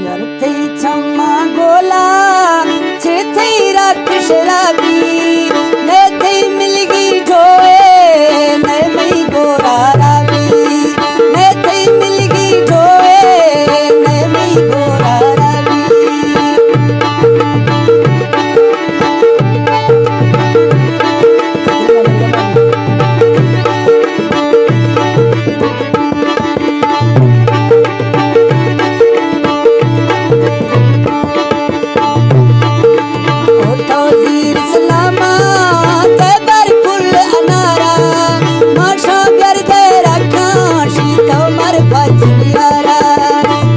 یار تئی چماں گولا، چہ تئی رت شرابی، نئے تئی ملگی ڈوئے، نئے مئی گورا رابی، نئے تئی ملگی ڈوئے، نئے مئی گورا رابی۔ او تو زیر سلاما، تے بر کل انارا، ماشا بیار دے رکھاں، شی تو مر پچ یارا،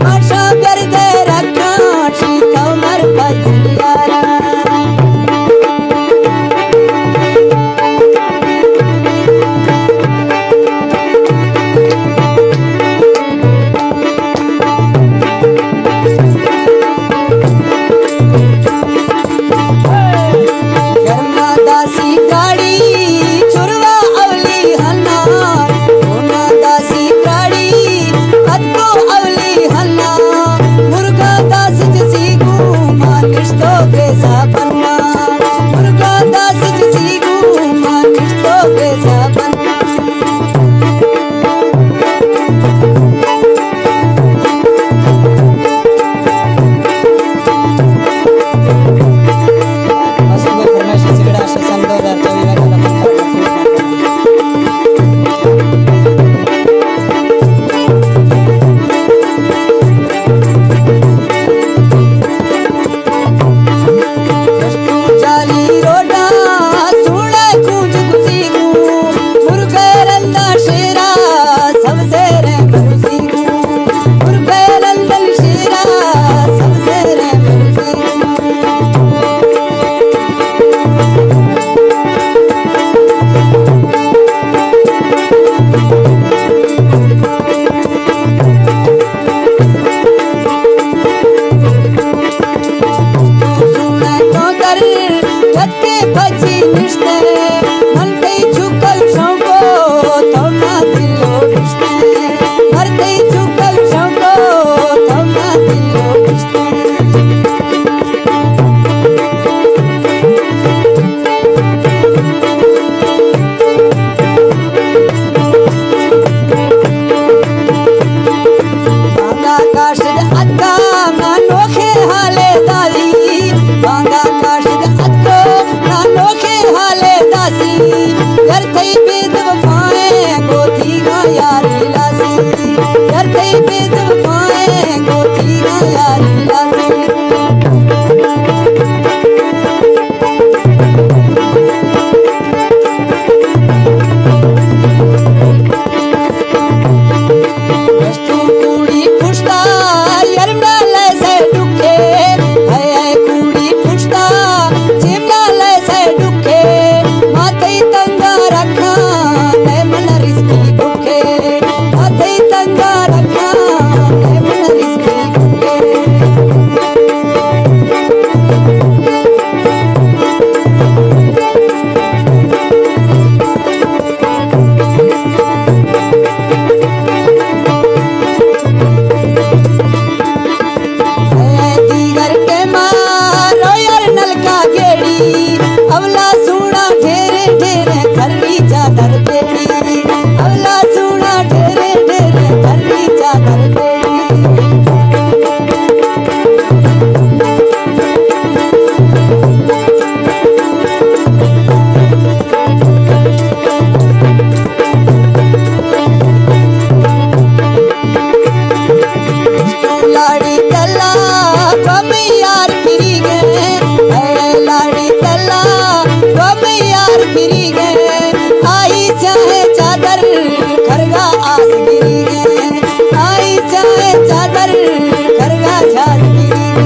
ماشا بیار دے رکھاں، شی تو مر پچ یارا۔ گرما داسی گاڑی، چروا اولی ہنا، ہونا داسی گاڑی، اتکو اولی ہنا، مرگا داس جسی گو، ما نشتو بے صابن ما، مرگا داس جسی گو، ما نشتو بے صابن ما۔ بانگا کاشد اتکا، ما نوخیں حالے داری۔ بانگا کاشد اتکو، ما نوخیں حالے داسی۔ گر تئی بید وفائیں گوتی گا یاری لاسی۔ گر تئی بید وفائیں گوتی گا یاری لاسی۔ تو کوڑی پشتا، یار ملا لے سے ڈکے، اے، اے کوڑی پشتا، جی ملا لے سے ڈکے، ما تئی تنگا رکھاں، اے من رزقی بکے، ما تئی تنگا رکھاں، اے من رزقی بکے۔ اے دیگر ٹیما رو یار نلکا گیڑی، اولا سونا ڈھیرے ڈھیرے کھری چادر بیڑی، اولا سونا ڈھیرے ڈھیرے کھری چادر بیڑی۔ لاڑی تلا پمی یار پھری گئے، اے لاڑی تلا پمی یار پھری گئے، آئی چاہے چادر کھرگا آس گری گئے، آئی چاہے چادر کھرگا جھاس گری گئے۔